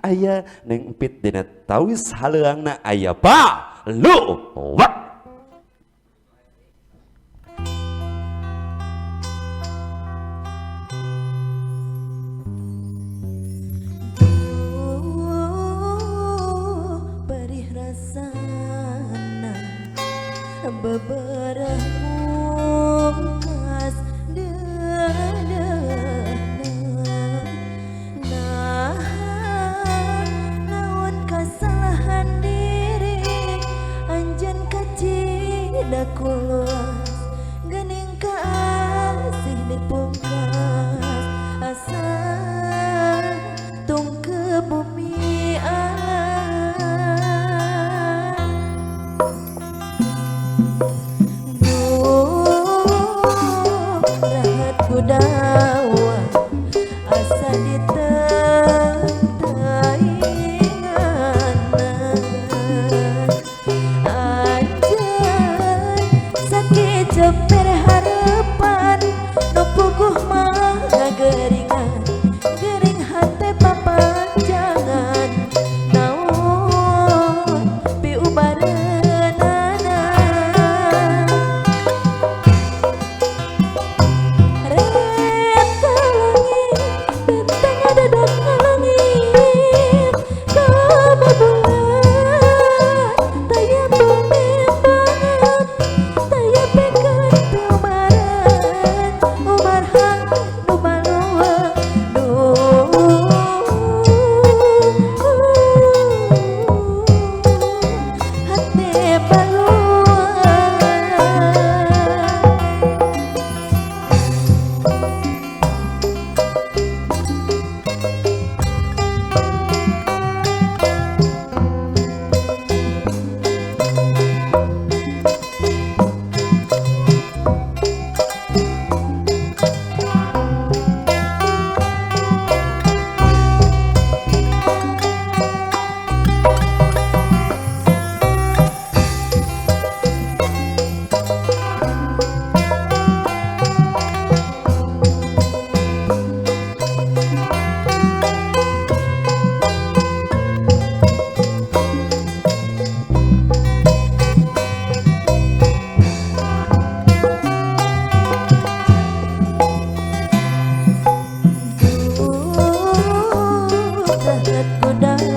Aya Neng Empit dina tawis haleuangna aya ba lu wat. Perih rasana beberapa mungkas nah naon kasalahan diri anjeun kacida kuluas geuning kaasih dipungkas asa tung ke bumi alam. Duh, rahat kudawa asa ditentaingan anjeun sakit ceper harapan nu puguh mah ngageringan gering hate papanjangan naon piubareunana. Ret ka langit, benteng adadak ka langit, ka bulan, taya pamembangan, taya pikeun piubaran, ubar hate nu baluang. Duh, hate baluang. Duh, rahat kudawa